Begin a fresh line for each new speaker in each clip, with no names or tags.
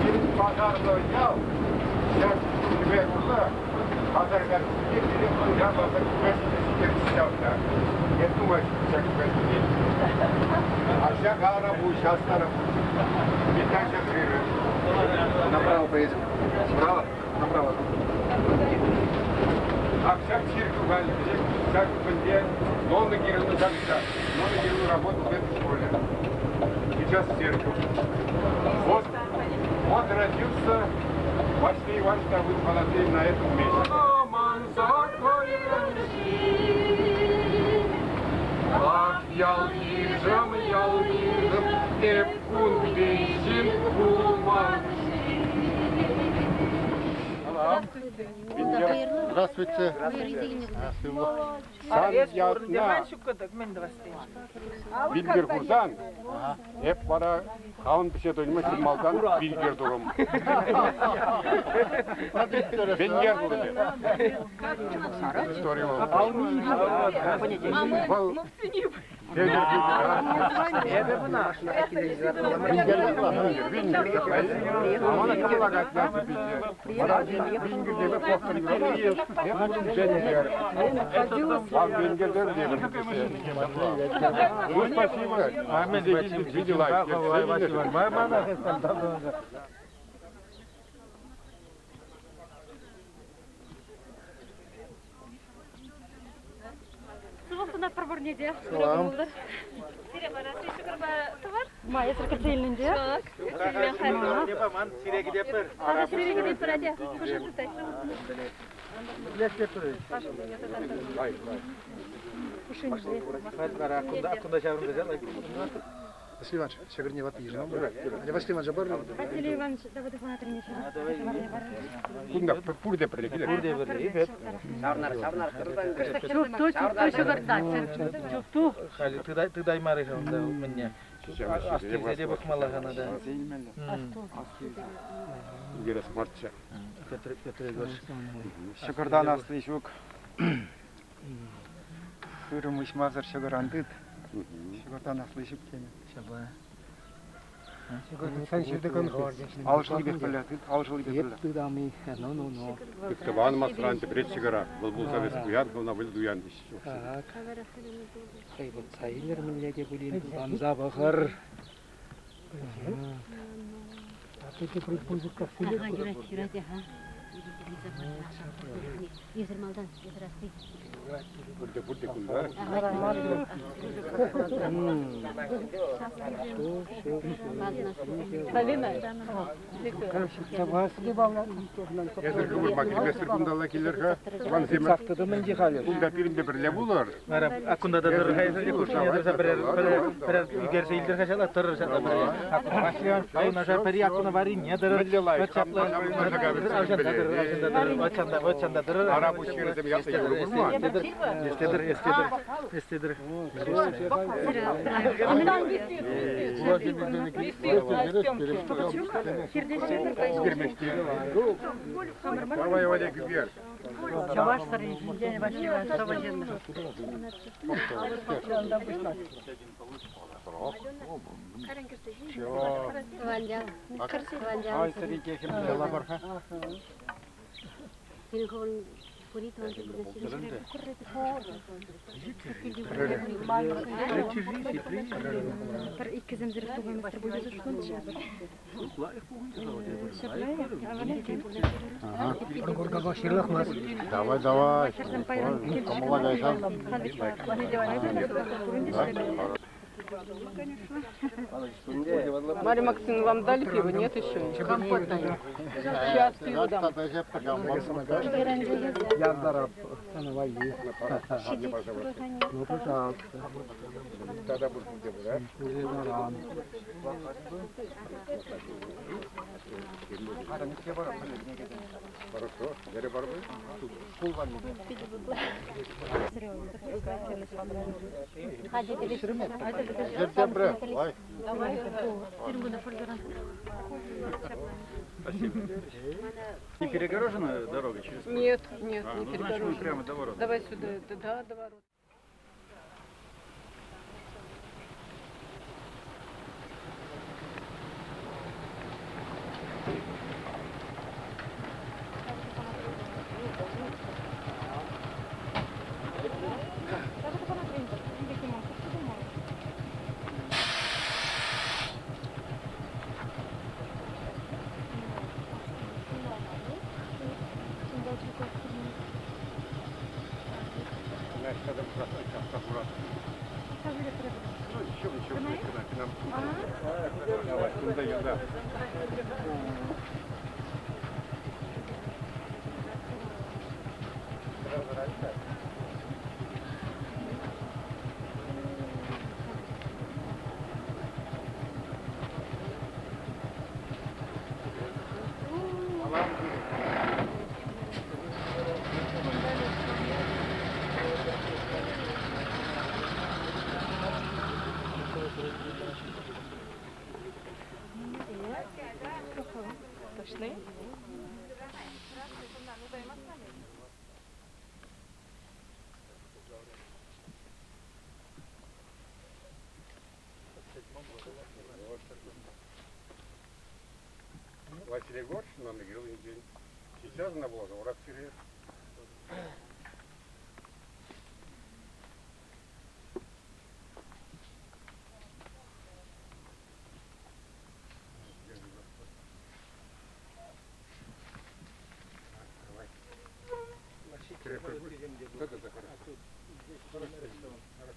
Пирӗн пасарлӑ ял ҫак кӗпер урлӑ пасар картишне пире хӑнӑха парса кӗпер ҫине ҫитерчӗҫ ҫавна. Эп нумай ҫак кӗпер ҫине. А ҫак Арапуҫ, Аслӑ Арапуҫ, Виталий ҫӗршывӗ.
Направо поедем. Справа, направо.
Ак ҫак чиркӳ халь ҫак мӗнле Нонна Кирилловна ҫак Нонна Кирилловна работал в этой школе. Сейчас церковь. Вот, вот родился Василий Иванович Давыдов Анатолий на этом месте. Ах, ял-йышӑм, ял-йышӑм, эп кун пек ҫын пулман.
Здравствуйте.
Сан ятна Вилгер курсан, эп вара хамӑн пӗҫе туйма чӑн малтан Вилгер турӑм. Венгер турӑм эп. Истори вӑл. Вӑл Ну, спасибо.
Сывлӑх пӗр-пӗрне те.
Салам.
Сире вара ҫӑкӑрпа тӑвар. Ма, эсир кӗтсе илнӗ
Ҫок. Сире кӗтепӗр.
Сире кӗтепӗр, атя. Хӑшӗ тытать?
Василий Иванович, ҫӑкӑрне ватти йышӑнман. Аня Василий Иванович, бар.
Василий Иванович, Давыдов Анатольевич.
Кунта пурте пӗрле килет.
Пурте пӗрле.
Чупту, чупту ҫӑкӑртать. Чупту.
Халӗ тытаймарӗ-ха унта мӗнне. Астивсе те пӑхмалла-ха та.
Интересно марччӗ.
Петр Петр Егорович.
Ҫӑкӑртан асли ҫук. Хырӑм выҫмасӑр ҫӑкӑр ан тыт. Ҫӑкӑртан асли ҫук тенӗ.
Ҫапла.
Сан ҫыртӑкӑн Ал шӑллипех пӗрле тыт, ал шӑллипе пӗрле.
Тытам-и? Ну-ну-ну.
Тӑван масран тӗпрет ҫӑкӑра. Вӑл пулса вӗс пуян, хӑвна вӑл туян теҫҫӗ.
Так. Хӑйпӑтса илӗр мӗнле те пулин, тутанса пӑхӑр.
Ага, юрать, юрать, ага. Эсир малтан, эсир асли.
Пурте, пурте кунта.
Галина.
Эсир хӑвӑрма килместӗр кунталла килӗр-ха. Тӑвансем,
Тытӑмӗнче халӗ.
кунта пирӗнпе пӗрле пулӑр.
Вара кунта та тӑрӑр хайсен те хушшине тӑрса пӗрер пӗрер ӳкерсе илтӗр-ха ҫала тӑрӑр ҫапла пӗрре. Юнашар пӗри аккуна варрине тӑрӑр.
Мӗнле лайӑх,
Авҫанта тӑрӑр, авҫанта тӑрӑр, вӑтҫанта, вӑтҫанта тӑрӑр.
Ара пуҫ хӗрӗсем ятлӑ юрӑ пулман.
Эстетӗр, эстетӗр, эстетӗр.
Давай, Олег, ӳкер.
Чӑваш сӑри ҫинчен Василий сӑвӑ ҫырнӑ.
Ай, сӑри техӗмлӗ.
Пӗр иккӗсемсӗр тухаймастӑр пуль тесе шутланчӗ.
Давай, давай. Кӑмӑла кайсан.
Марья Максимовна, вам дали пиво? Нет еще? Компот дали. Сейчас пиво дам.
Ну, пожалуйста.
Тогда будем где да? Хорошо. Нере барбы? Шкул валли.
Сентября. Давай.
Не перегорожена дорога через?
Нет, нет,
А,
не
ну, значит, мы
перегорожено.
прямо до ворот.
Давай сюда, да, до ворот.
Точно?
Василий Егорович на день. Сейчас на Благоворат Да-да-да, хорошо. Хорошо.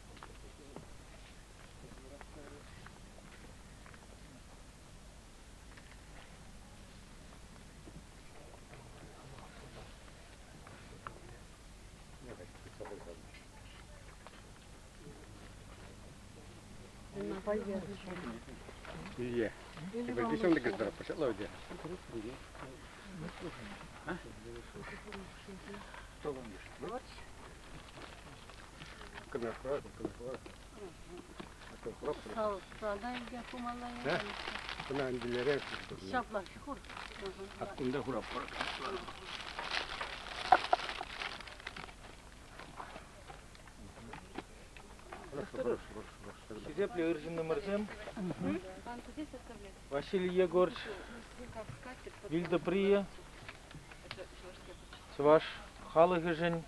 Iya.
Хисеплӗ ырҫыннӑмӑрсем, Василий Егорович вилтӑприйӗ чӑваш халӑхӗшӗн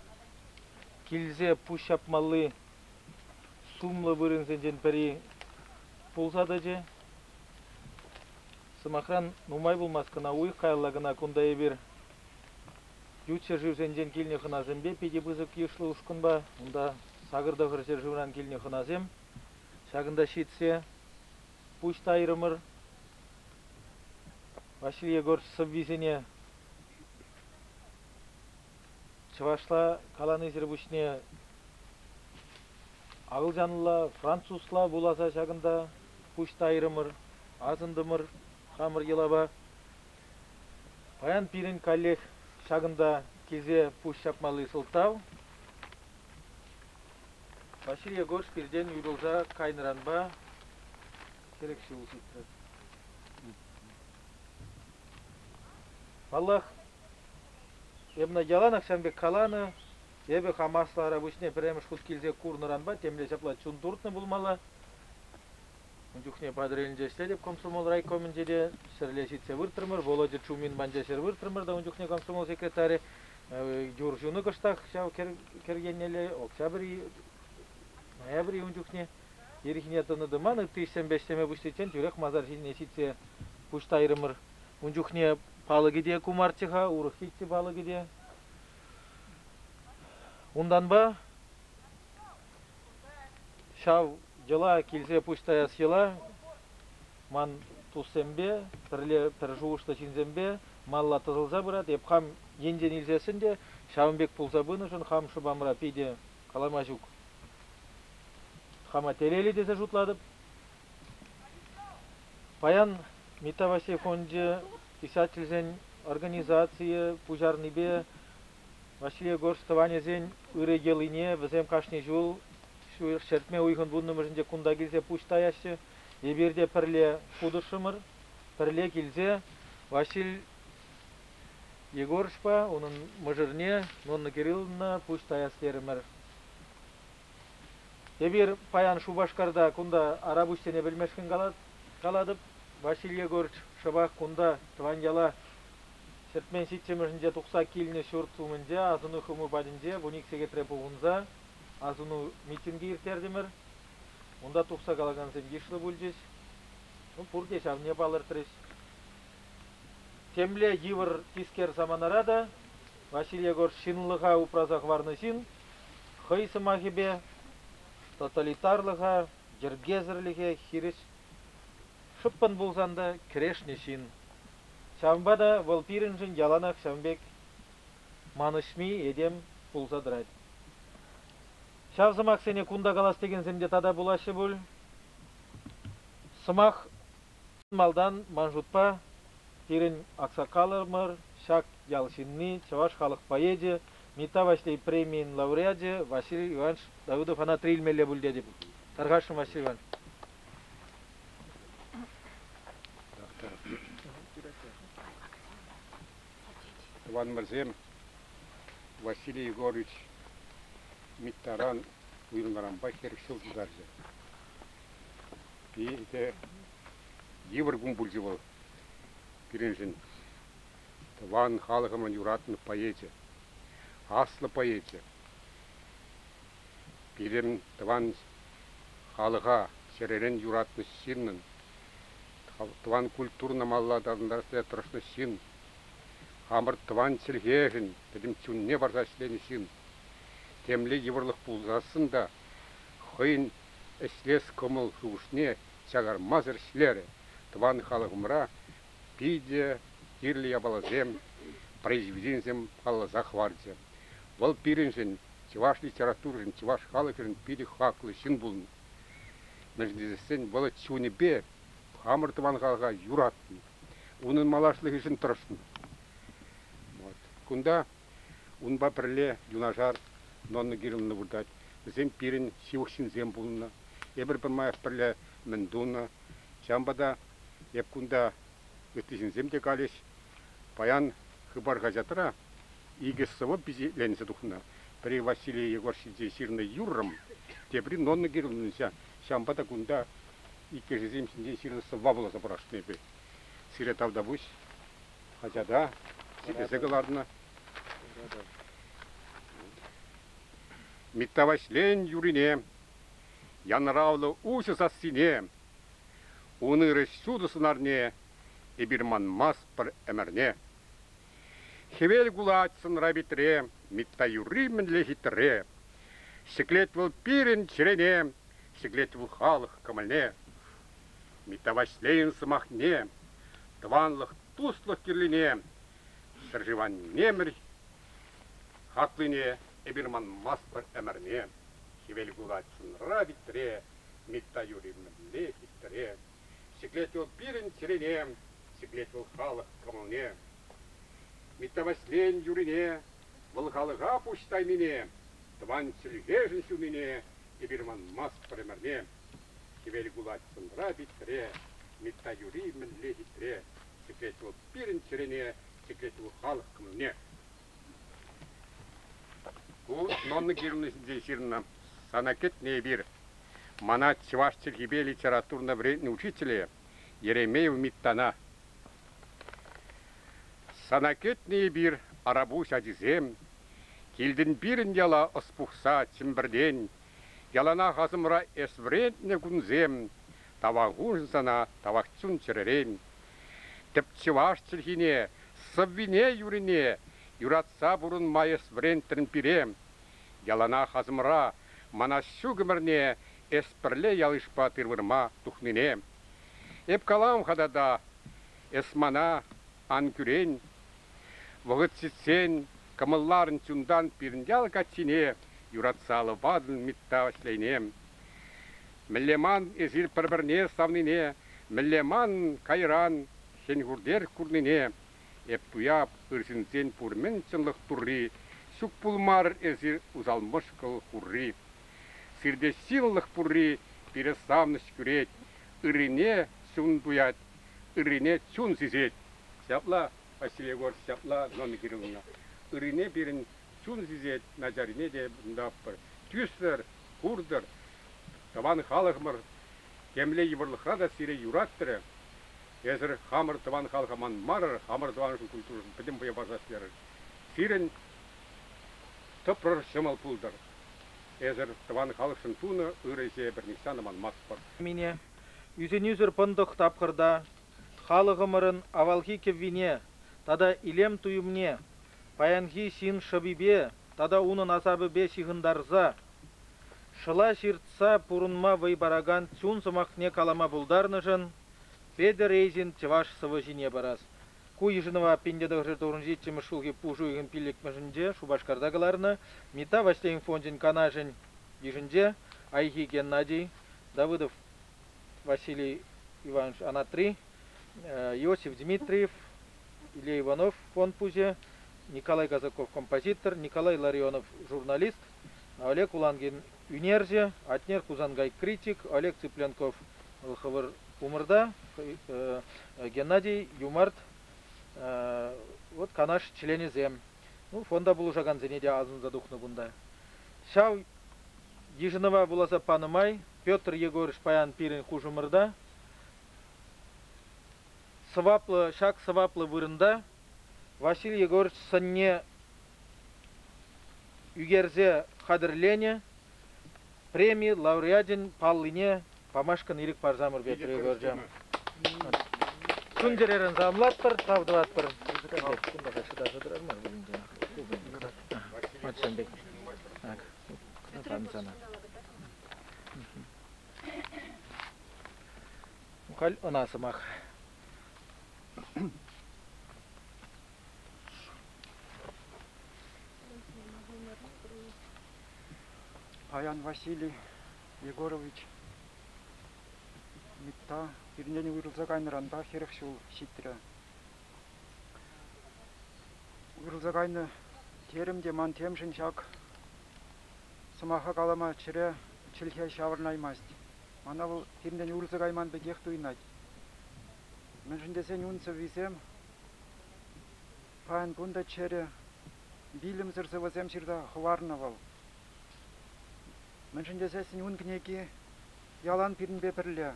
килсе пуҫ ҫапмалли сумлӑ вырӑнсенчен пӗри пулса тӑчӗ. Сӑмахран, нумай пулмасть кӑна, уйӑх каялла кӑна кунта эпир ют ҫӗршывсенчен килнӗ хӑнасемпе питӗ пысӑк йышлӑ ушкӑнпа, унта сакӑр-тӑхӑр ҫӗршывран килнӗ хӑнасем ҫакӑнта ҫитсе пуҫ тайрӑмӑр. Василий Егорович сӑввисене чӑвашла каланисӗр пуҫне акӑлчанла, французла вуласа ҫакӑнта пуҫ тайрӑмӑр, асӑнтӑмӑр хамӑр йӑлапа. Паян пирӗн каллех ҫакӑнта килсе пуҫ ҫапмалли сӑлтав Василий Егорович пиртен уйрӑлса кайнӑранпа хӗрӗх ҫул ҫитрӗ. Паллах, эп ӑна яланах ҫавӑн пек каланӑ, эпӗ хам Аслӑ Арапуҫне пӗрремӗш хут килсе курнӑранпа темле ҫапла чун туртнӑ пулмалла. Ун чухне Патӑрьелӗнче ӗҫлетӗп комсомол райкомӗнче те, ҫӗрле ҫитсе выртрӑмӑр, Володя Чумин панча ҫӗр выртрӑмӑр та ун чухне комсомол секретарӗ юр ҫунӑ кӑштах ҫав кӗр еннелле, октябрь-и, ноябрь-и ун чухне. Ирхине тӑнӑ-тӑман ытти ӗҫсемпе ӗҫлеме пуҫличчен тӳрех масар ҫине ҫитсе пуҫ тайрӑмӑр. Ун чухне палӑкӗ те ку марччӗ-ха, урӑххиччӗ палӑкӗ те. Унтанпа ҫав йӑла килсе пуҫ таяс йӑла ман туссемпе, пӗрле пӗр шухӑшлӑ ҫынсемпе малалла тӑсӑлса пырать. Эп хам енчен илсессӗн те ҫавӑн пек пулса пынӑшӑн хам шӑпамра питӗ калама ҫук. Хама телейлӗ тесе шутлатӑп. Паян Митта Ваҫлей фончӗ писательсен организацийӗ пуҫарнипе Василий Егорович тӑванӗсен ырӑ йӑлине вӗсем кашни ҫул ҫӗртме уйӑхӑн вуннӑмӗшӗнче кунта килсе пуҫ таяҫҫӗ. Эпир те пӗрле хутӑшрӑмӑр, пӗрле килсе Василий Егоровичпа унӑн мӑшӑрне Нонна Кирилловна пуҫ таяс терӗмӗр. Эпир паян Шупашкарта кунта Арапуҫсене пӗлмешкӗн калатӑп. Василий Егорович шӑпах кунта тӑван яла ҫӗртмен ҫиччӗмӗшӗнче тухса килнӗ ҫурт умӗнче асӑну хӑми патӗнче вуник сехетре пухӑнса асӑну митингӗ ирттертӗмӗр. Унта тухса калакансем йышлӑ пулчӗҫ. Ну, пурте ҫавне палӑртрӗҫ. Темле йывӑр тискер саманара та Василий Егорович ҫынлӑха упраса хӑварнӑ ҫын хӑй сӑмахӗпе тоталитарлӑха, йӗркесӗрлӗхе хирӗҫ шӑппӑн пулсан та кӗрешнӗ ҫын. Ҫавӑнпа та вӑл пирӗншӗн яланах ҫавӑн пек манӑҫми этем пулса тӑрать. Ҫав сӑмахсене кунта калас текенсем те тата пулаҫҫӗ пуль. Сӑмах малтан ман шутпа пирӗн аксакалӑмӑр, ҫак ял ҫынни, чӑваш халӑх поэчӗ, Митта Ваҫлей премийӗн лауреачӗ Василий Иванович Давыдов Анатри илмелле пуль тетӗп. Тархасшӑн, Василий Иванович.
Тӑванӑмӑрсем, Василий Егорович Миттаран уйрӑлнӑранпа 40 ҫул тултарчӗ. Питӗ йывӑр кун пулчӗ вӑл пирӗншӗн. Тӑван халӑхӑмӑн юратнӑ поэчӗ, аслӑ поэчӗ. Пирӗн тӑван халӑха чӗререн юратнӑ ҫыннӑн, тӑван культурӑна малалла аталантарас тесе тӑрӑшнӑ ҫын, хамӑр тӑван чӗлхешӗн пӗтӗм чунне парса ӗҫленӗ ҫын, темле йывӑрлӑх пулсассӑн та хӑйӗн ӗҫлес кӑмӑл шухӑшне чакармасӑр ӗҫлерӗ. Тӑван халӑхӑмра питӗ кирлӗ япаласем, произведенисем палласа хӑварчӗ. Вӑл пирӗншӗн, чӑваш литературишӗн, чӑваш халӑхӗшӗн питӗ хаклӑ ҫын пулнӑ. Мӗншӗн тесессӗн вӑл чунӗпе хамӑр тӑван халӑха юратнӑ, унӑн малашлӑхӗшӗн тӑрӑшнӑ. Вот. Кунта унпа пӗрле юнашар Нонна Кирилловна выртать. Вӗсем пирӗн ҫывӑх ҫынсем пулнӑ. Эпир пӗрмаях пӗрле мӗн тунӑ. Ҫавӑнпа та эп кунта ытти ҫынсем те калӗҫ. Паян Хыпар хаҫатра икӗ сӑвӑ пичетленсе тухнӑ. Пӗри Василий Егор ҫинчен ҫырнӑ юррӑм, тепри Нонна Кирилловна. Ҫавӑнпа та кунта иккӗшӗсем ҫинчен ҫырнӑ сӑвва вуласа парасшӑн эпӗ. Сире тавтапуҫ. Хаҫата сиплесе кӑларнӑ. Митта Ваҫлейӗн юррине, янӑравлӑ уҫӑ сассине, ун ырӑ ҫутӑ сӑнарне эпир манмастпӑр ӗмӗрне. Хӗвел кулать сӑнра питре, Митта юрри мӗнле хитре. Ҫӗклет вӑл пирӗн чӗрене, ҫӗклет вӑл халӑх кӑмӑлне. Митта Ваҫлейӗн сӑмахне, тӑванлӑх, туслӑх кирлине, ҫӗршыв-аннемӗр хаклине эпир манмастпӑр ӗмӗрне. Хӗвел кулать сӑнра витре, Митта юрри мӗнле хитре. Ҫӗклет вӑл пирӗн чӗрене, ҫӗклет вӑл халӑх кӑмӑлне. Митта Ваҫлейӗн юррине, вӑл халӑха пуҫ тайнине, тӑван чӗлхешӗн ҫуннине эпир манмастпӑр ӗмӗрне. Хӗвел кулать сӑнра питре, Митта юрри мӗнле хитре, ҫӗклет вӑл пирӗн чӗрене, ҫӗклет вӑл халӑх кӑмӑлне. Ку Нонна Кирилловна ҫинчен ҫырнӑ «Сана кӗтнӗ эпир». Мана чӑваш чӗлхипе литературӑна вӗрентнӗ учителе Еремеев Миттана. Сана кӗтнӗ эпир, Арапуҫ ачисем, килтӗн пирӗн яла ӑс пухса Чӗмпӗртен. Яланах асӑмра эс вӗрентнӗ кунсем, тавах сана, тавах чун-чӗререн. Тӗп чӑваш чӗлхине, сӑввине, юррине юратса пурӑнма эс вӗрентрӗн пире. Яланах асӑмра мана ҫук ӗмӗрне эс пӗрле ял-йышпа тыр вырма тухнине. Эп калам-ха тата, эс мана ан кӳрен. Вӑхӑт ҫитсен кӑмӑлларӑн чунтан пирӗн ял каччине юратса лӑпатӑн Митта Ваҫлейне. Мӗнле ман эсир пӗр-пӗрне савнине, мӗнле ман кайран хӗн-хуртер курнине эп туяп ыр ҫынсен пур-мӗн чӑнлӑх турри, ҫук пулмарӑр эсир усал мӑшкӑл хурри. Сирте ҫынлӑх пурри пире савӑнӑҫ кӳрет, ыррине чун туять, ыррине чун сисет. Ҫапла, Василий Егорович, ҫапла, Нонна Кирилловна, ыррине пирӗн чун сисет, начаррине те тӑватпӑр. Тӳсӗр, куртӑр, тӑван халӑхӑмӑр темле йывӑрлӑхра та сире юраттӑрӗ. Эсӗр хамӑр тӑван халӑха манмарӑр, хамӑр тӑваншӑн культурӑшӑн пӗтӗм вӑя парса ӗҫлерӗр. Сирӗн тӑпрӑр ҫӑмӑл пултӑр. Эсӗр тӑван халӑхшӑн тунӑ ырӑ ӗҫе эпир нихҫан та манмастпӑр.
Мине ӳсӗнӳсӗр пӑнтӑх тапхӑрта халӑхӑмӑрӑн авалхи кӗввине тата илем туйӑмне паянхи ҫын шӑпипе тата унӑн асапӗпе ҫыхӑнтарса шӑла ҫыртса пурӑнма вӑй паракан чун сӑмахне калама пултарнӑшӑн Петӗр Эйзин чӑваш сӑвӑҫине парас. Ку йышӑнӑва 1997 ҫулхи пуш уйӑхӗн пиллӗкмӗшӗнче Шупашкарта кӑларнӑ Митта Ваҫлейӗн фончӗн канашӗн йышӗнче Айхи Геннадий, Давыдов Василий Иванович Анатри, Иосиф Дмитриев, Илья Иванов фонд пуҫӗ, Николай Казаков композитор, Николай Ларионов журналист, Олег Улангин ӳнерҫӗ, Атнер Хусанкай критик, Олег Цыпленков хӑвӑр умӑрта, Геннадий Юмарт вот канаш членӗсем. Ну, фонда пулӑшакансене те асӑнса тухнӑ кунта. Ҫав йышӑнӑва вуласа панӑ май Петр Егорович паян пирӗн хушӑмӑрта сӑваплӑ ҫак сӑваплӑ вырӑнта Василий Егорович сӑнне ӳкерсе хатӗрленӗ преми лауреачӗн паллине памашкӑн ирӗк парсамӑр Петр Егоровича. Чун-чӗререн саламлатпӑр, тав тӑватпӑр. Халь ӑна сӑмах.
Паян Василий Егорович Митта пирӗнтен уйрӑлса кайнӑранпа 40 ҫул ҫитрӗ. Уйрӑлса кайнӑ терӗм те ман темшӗн ҫак сӑмаха калама чӗре чӗлхе ҫаврӑнаймасть. Мана вӑл пирӗнтен уйрӑлса кайман пекех туйӑнать. Мӗншӗн тесен ун сӑввисем паян кун та чӗрӗ, вилӗмсӗр сӑвӑсем ҫырса хӑварнӑ вӑл. Мӗншӗн тесессӗн ун кӗнеки ялан пирӗнпе пӗрле.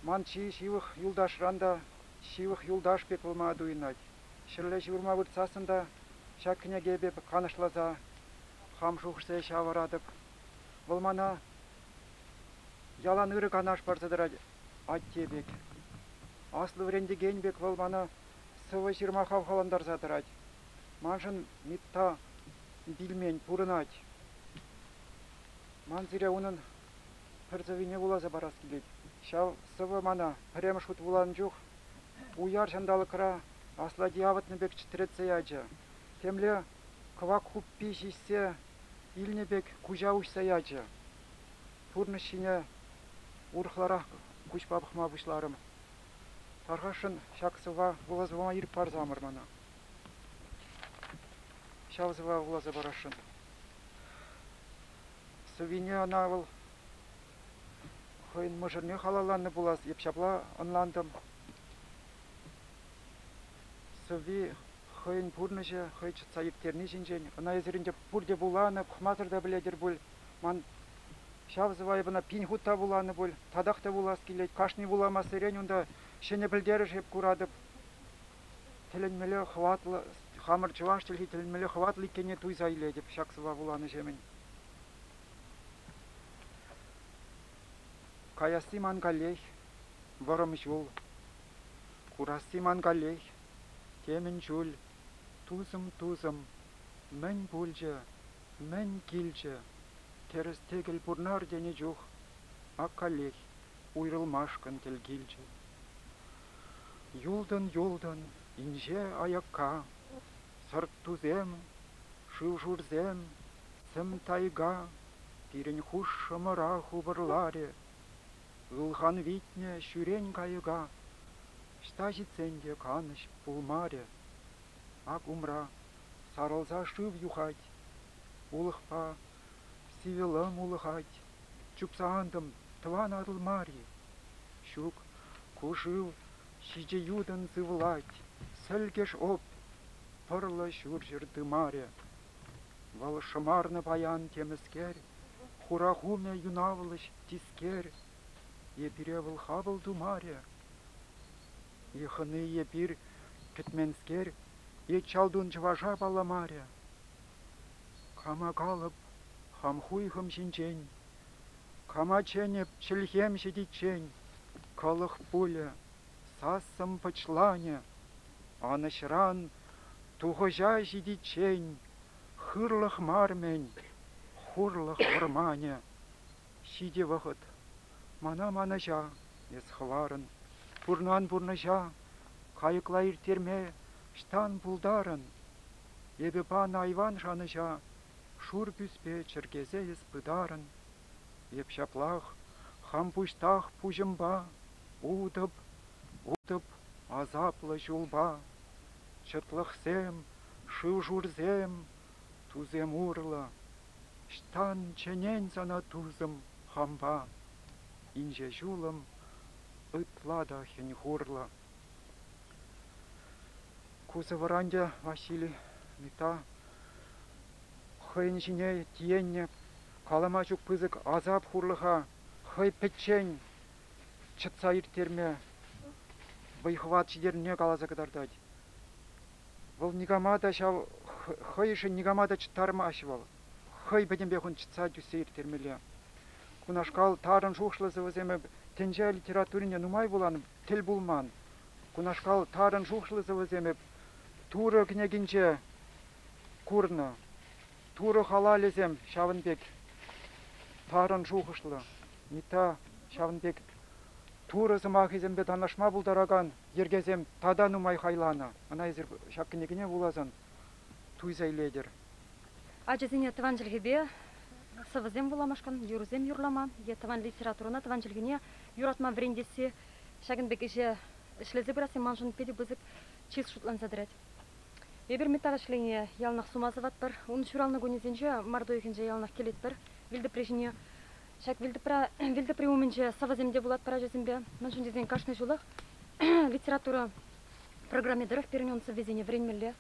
Ман чи ҫывӑх юлташран та ҫывӑх юлташ пек пулма туйӑнать. Ҫӗрле ҫывӑрма выртсассӑн та ҫак кӗнекепе канӑҫласа хам шухӑшсене ҫавӑратӑп. Вӑл мана ялан ырӑ канаш парса тӑрать атте пек. Аслӑ вӗрентекен пек вӑл мана сӑвӑ ҫырма хавхалантарса тӑрать. Маншӑн Митта вилмен, пурӑнать. Ман сире унӑн пӗр сӑввине вуласа парас килет. Ҫав сӑвӑ мана пӗрремӗш хут вуланӑ чух уяр ҫанталӑкра аслати авӑтнӑ пек чӗтретсе ячӗ. Темле кӑвак хуппи ҫиҫсе илнӗ пек куҫа уҫса ячӗ. Пурнӑҫ ҫине урӑхларах куҫпа пӑхма пуҫларӑм. Тархасшӑн ҫак сӑвва вуласа пама ирӗк парсамӑр мана. Ҫав сӑвва вуласа парасшӑн. Сӑввине ӑна вӑл хӑйӗн мӑшӑрне халалланӑ пулас, эп ҫапла ӑнлантӑм. Сӑвви хӑйӗн пурнӑҫӗ, хӑй чӑтса ирттерни ҫинчен. Ӑна эсир ӗнтӗ пурте вуланӑ, пӑхмасӑр та пӗлетӗр пуль. Ман ҫав сӑвва эп ӑна пин хут та вуланӑ пуль, татах та вулас килет. Кашни вуламассерен унта ҫӗнӗ пӗлтерӗш эп куратӑп. Тӗлӗнмелле хӑватлӑ, хамӑр чӑваш чӗлхи тӗлӗнмелле хӑватлӑ иккенне туйса илетӗп ҫак сӑвва вуланӑҫемӗн. Каясси ман каллех вӑрӑм ҫул, курасси ман каллех темӗн чуль. Тусӑм, тусӑм, мӗн пулчӗ, мӗн килчӗ? Тӗрӗс-тӗкӗл пурнар тенӗ чух ак каллех уйрӑлмашкӑн тӗл килчӗ. Юлтӑн-юлтӑн инҫе аякка, сӑрт-тусем, шыв-шурсем, сӗм тайга пирӗн хушшӑмӑра хупӑрларӗ. Ылхан витнӗ ҫӳрен кайӑка ӑҫта ҫитсен те канӑҫ пулмарӗ. Ак умра сарӑлса шыв юхать, улӑхпа сивӗ лӑм улӑхать. Чупса антӑм, тӑван Атӑл мар-и? Ҫук, ку шыв ҫичӗ ютӑн сывлать, сӗлкӗш Обь, пӑрлӑ ҫурҫӗр тымарӗ. Вӑл шӑмарнӑ паян темӗскер, хура хумӗ юнавлӑҫ тискер. Е пире вӑл хапӑл тумарӗ? Е хӑни эпир кӗтменскер, е Чалтун чӑваша палламарӗ. Кама калӑп хам хуйхӑм ҫинчен, кама чӗнӗп чӗлхем ҫитиччен, кӑлӑх пулӗ, сассӑм пӑчланӗ, анӑҫран тухӑҫа ҫитиччен хырлӑх мар-мӗн, хурлӑх вӑрманӗ. Ҫитӗ вӑхӑт, мана манӑҫа эс хӑварӑн, пурнан пурнӑҫа кайӑкла ирттерме ӑҫтан пултарӑн? Эпӗ панӑ айван шанӑҫа шур пӳспе чӗркесе эс пытарӑн. Эп ҫаплах хам пуҫтах пуҫӑмпа утӑп, утӑп асаплӑ ҫулпа. Чӑтлӑхсем, шыв-шурсем, тусем урлӑ. Ӑҫтан чӗнен сана тусӑм хампа? Инҫе ҫулӑм ытла та хӗн-хурлӑ. Ку сӑвӑран та Василий Митта хӑйӗн ҫине тиеннӗ калама ҫук пысӑк асап-хурлӑха хӑй пӗччен чӑтса ирттерме вӑй-хӑват ҫитернине каласа кӑтартать. Вӑл никама та ҫав хӑйшӗн никама та чӑттармасть вӑл. Хӑй пӗтӗмпех ун чӑтса тӳссе ирттермелле. Кунашкал тарӑн шухӑшлӑ сӑвӑсем тӗнче литературине нумай вуланӑ, тӗл пулман. Кунашкал тарӑн шухӑшлӑ сӑвӑсем эп Турӑ кӗнекинче курнӑ. Турӑ халалӗсем ҫавӑн пек тарӑн шухӑшлӑ. Митта ҫавӑн пек Турӑ сӑмахӗсемпе танлашма пултаракан йӗркесем тата нумай хайланӑ. Ӑна эсир ҫак кӗнекене вуласан туйса илетӗр.
Ачасене тӑван чӗлхепе сӑвӑсем вуламашкӑн, юрӑсем юрлама е тӑван литературӑна, тӑван чӗлхене юратма вӗрентесси ҫакӑн пек ӗҫе ӗҫлесе пырасси маншӑн питӗ пысӑк чыс шутланса тӑрать. Эпир Митта Ваҫлейне яланах сума сӑватпӑр. Ун ҫуралнӑ кунӗсенче март уйӑхӗнче яланах килетпӗр вилтӑпри ҫине. Ҫак вилтӑпри умӗнче сӑвӑсем те вулатпӑр ачасемпе. Мӗншӗн тесен кашни ҫулах литература программи тӑрӑх пирӗн ун сӑввисене вӗренмелле.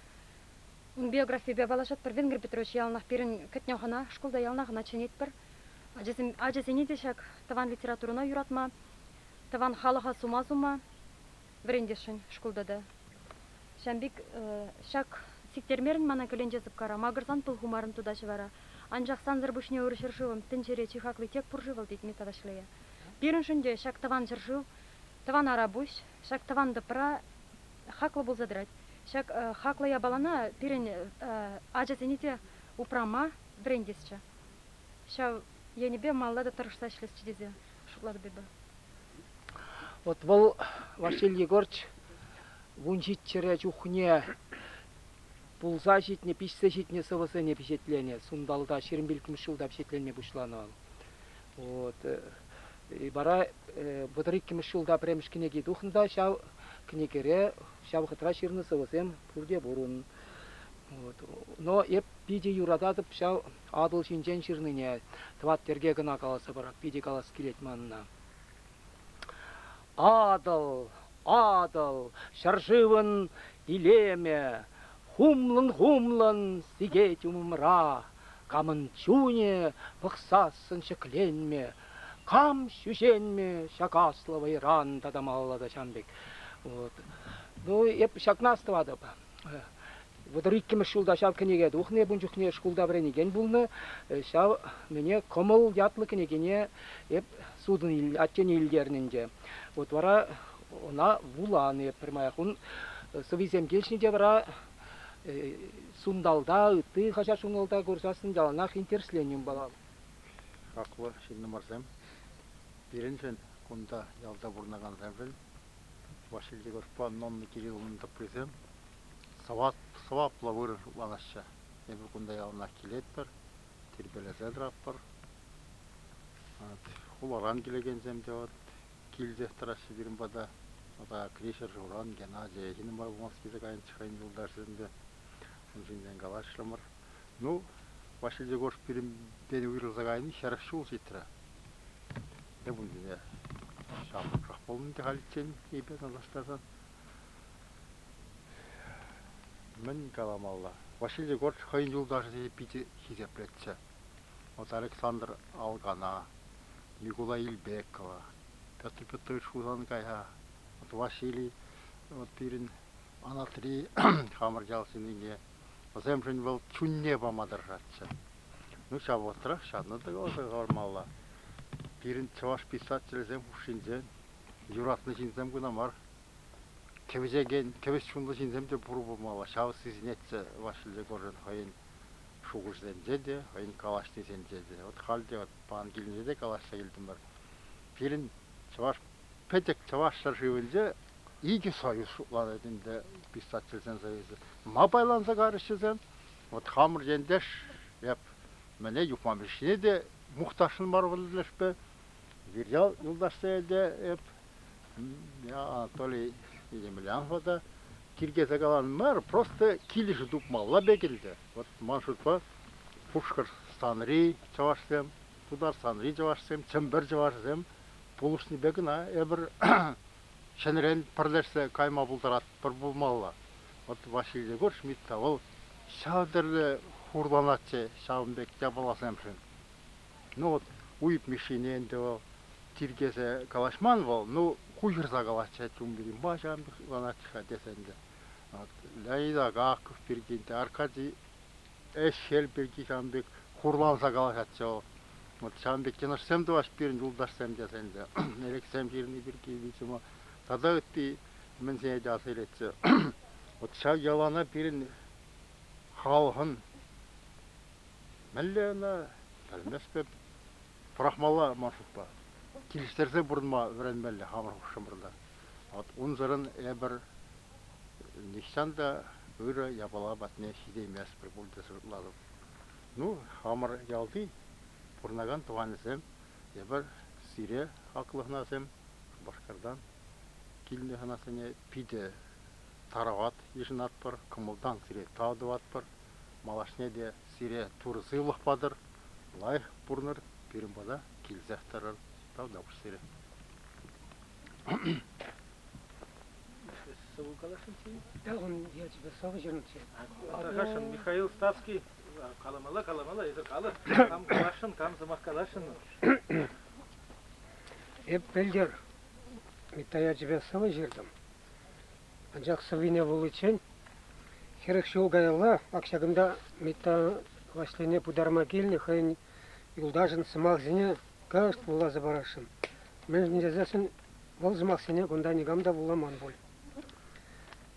Ун биографийӗпе паллашатпӑр. Венгр Петрович яланах пирӗн кӗтнӗ хӑна, шкулта яланах ӑна чӗнетпӗр. Ачасем, ачасене те ҫак тӑван литературӑна юратма, тӑван халӑха сума сума вӗрентесшӗн шкулта та. Ҫавӑн пек ҫак сиктермерӗн мана кӗленче сыпкара, макӑрсан пыл хумарӑн тута-ҫӑвара. Анчах сансӑр пуҫне ыр ҫӗршывӑм, тӗнчере чи хакли тек пур-ши вӑл, тет Митта Ваҫлейӗ. Пирӗншӗн те ҫак тӑван ҫӗршыв, тӑван Арапуҫ, ҫак тӑван тӑпра хаклӑ пулса тӑрать. Ҫак хаклӑ япалана пирӗн ачасене те упрама вӗрентесчӗ. Ҫав енӗпе малалла та тӑрӑшса ӗҫлесчӗ тесе шутлатӑп эпӗ.
Вот вӑл Василий Егорч 17-ре чухне пулса ҫитнӗ, пиҫсе ҫитнӗ сӑвӑсене пичетленӗ. Сунталта 25-мӗш ҫулта пичетленме пуҫланӑ вӑл. Вот. Вара 32-мӗш ҫулта пӗрремӗш кӗнеки тухнӑ та ҫав кӗнекере ҫав вӑхӑтра ҫырнӑ сӑвӑсем пурте пур ун. Вот. Но эп питӗ юрататӑп ҫав Атӑл ҫинчен ҫырнине. Тӑват йӗрке кӑна каласа парап, питӗ калас килет манна. Атӑл, Атӑл, ҫӗршывӑн илемӗ, хумлӑн-хумлӑн сикет умӑмра. Камӑн чунӗ пӑхсассӑн ҫӗкленмӗ, кам ҫӳҫенмӗ ҫак аслӑ вӑйран тата малалла та ҫавӑн пек. Вот. Ну, эп ҫакна астӑватӑп. 32-мӗш ҫулта ҫав кӗнеке тухнӑ, эп ун чухне шкулта вӗренекен пулнӑ. Ҫав мӗне «Кӑмӑл» ятлӑ кӗнекене эп сутӑн аттене илтернӗ ӗнтӗ. Вот вара ӑна вуланӑ эп пӗрмаях. Ун сӑввисем килӗшнӗ те вара Сунталта, ытти хаҫат-журналта курсассӑн яланах интересленнӗ унпала.
Хаклӑ ҫыннӑмӑрсем, пирӗншӗн кунта ялта пурӑнакансемшӗн Василий Егоровпа Нонна Кирилловнӑн тӑприсем сӑваплӑ вырӑн шутланаҫҫӗ. Эпир кунта яланах килетпӗр, тирпейлесе тӑратпӑр. Хуларан килекенсем те вот килсех тӑраҫҫӗ пирӗн пата. Аякри ҫӗршывран Геннадий Эхин нумай пулмасть килсе кайнӑччӗ хӑйӗн юлташӗсемпе. Ун ҫинчен калаҫрӑмӑр. Ну, Василий Егорович пирӗнтен уйрӑлса кайни 40 ҫул ҫитрӗ. Эп ун ҫине ҫамрӑкрах пулнӑ ӗнтӗ халиччен эпир танлаштарсан. Мӗн каламалла? Василий Егорович хӑйӗн юлташӗсене питӗ хисеплетчӗ. Вот Александр Алгана, Микулай Илбекова, Петр Петрович Хусанкая, вот Василий. вот пирӗн анатри хамӑр ял ҫыннине, вӗсемшӗн вӑл чунне пама тӑрӑшатчӗ. Ну, ҫав вӑхӑтрах ҫавна та каласа хӑвармалла. Пирӗн чӑваш писателӗсем хушшинче юратнӑ ҫынсем кӑна мар, кӗвӗҫекен, кӗвӗҫ чунлӑ ҫынсем те пур пулмалла. Ҫав сисӗнетчӗ Василий Егорович хӑйӗн шухӑшӗсенче те, хӑйӗн калаҫнисенче те. Вот халь те вот пан килӗнче те калаҫса илтӗмӗр. Пирӗн чӑваш пӗчӗк чӑваш ҫӗршывӗнче икӗ союз шутланать ӗнтӗ писательсен союзӗ. Ма пайланса карӗҫ-шисем? Вот хамӑр ентеш эп мӗне Юхма Мишшине те мухтасшӑн мар вӑл тӗлӗшпе. Вирьял юлташсене те эп Анатолий Емельянова та тиркесе каланӑ мар, просто килӗшӳ тупмалла пек ӗнтӗ. Вот ман шутпа Пушкӑртстанри чӑвашсем, Тутарстанри чӑвашсем, Чӗмпӗр чӑвашӗсем пулӑшнипе кӑна эпир ҫӗнӗрен пӗрлешсе кайма пултаратпӑр пулмалла. Вот Василий Егорович Митта вӑл ҫав тӗрлӗ хурланатчӗ ҫавӑн пек япаласемшӗн. Ну вот Уйӑп Мишшине ӗнтӗ вӑл тиркесе калаҫман вӑл, ну хуйхӑрса калаҫать ун пирки, ма ҫавӑн пек хӑтланать-ха тесе ӗнтӗ. Вот Леонид Агаков пирки ӗнтӗ, Аркадий Ӗҫхӗл пирки ҫавӑн пек хурланса калаҫатчӗ вӑл. Вот ҫавӑн пек йӑнӑшсем тӑваҫ пирӗн юлташсем тесе ӗнтӗ. Элексем ҫырни пирки, видимо, тата ытти мӗнсене те аса илетчӗ. Вот ҫав ялана пирӗн халӑхӑн мӗнле ӑна пӗлместӗп, пӑрахмалла ман шутпа. Килӗштерсе пурӑнма вӗренмелле хамӑр хушӑмӑрта. Вот унсӑрӑн эпӗр нихҫан та ырӑ япала патне ҫитейместпӗр пуль тесе шутлатӑп. Ну, хамӑр ялти пурӑнакан тӑванӗсем эпӗр сире хаклӑ хӑнасем Шупашкартан килнӗ хӑнасене питӗ тарават йышӑнатпӑр, кӑмӑлтан сире тав тӑватпӑр. Малашне те сире Турӑ сывлӑх патӑр, лайӑх пурӑнӑр, пирӗн пата килсех тӑрӑр. Тавтапуҫ сире.
Сӑвӑ каласшӑнччӗ?
Да, он ячӗпе сӑвӑ ҫырнӑччӗ.
Тархасшӑн, Михаил Ставский каламалла, каламалла, эсӗ калӑр. Кам каласшӑн, кам сӑмах каласшӑн?
Эп пӗлтӗр Митта ячӗпе сӑвӑ ҫыртӑм. Анчах сӑввине вуличчен 40 ҫул каялла ак ҫакӑнта Митта Ваҫлине пытарма килнӗ хӑйӗн юлташӗн сӑмахӗсене кӑшт вуласа парасшӑн. Мӗншӗн тесессӗн вӑл сӑмахсене кунта никам та вуламан пуль.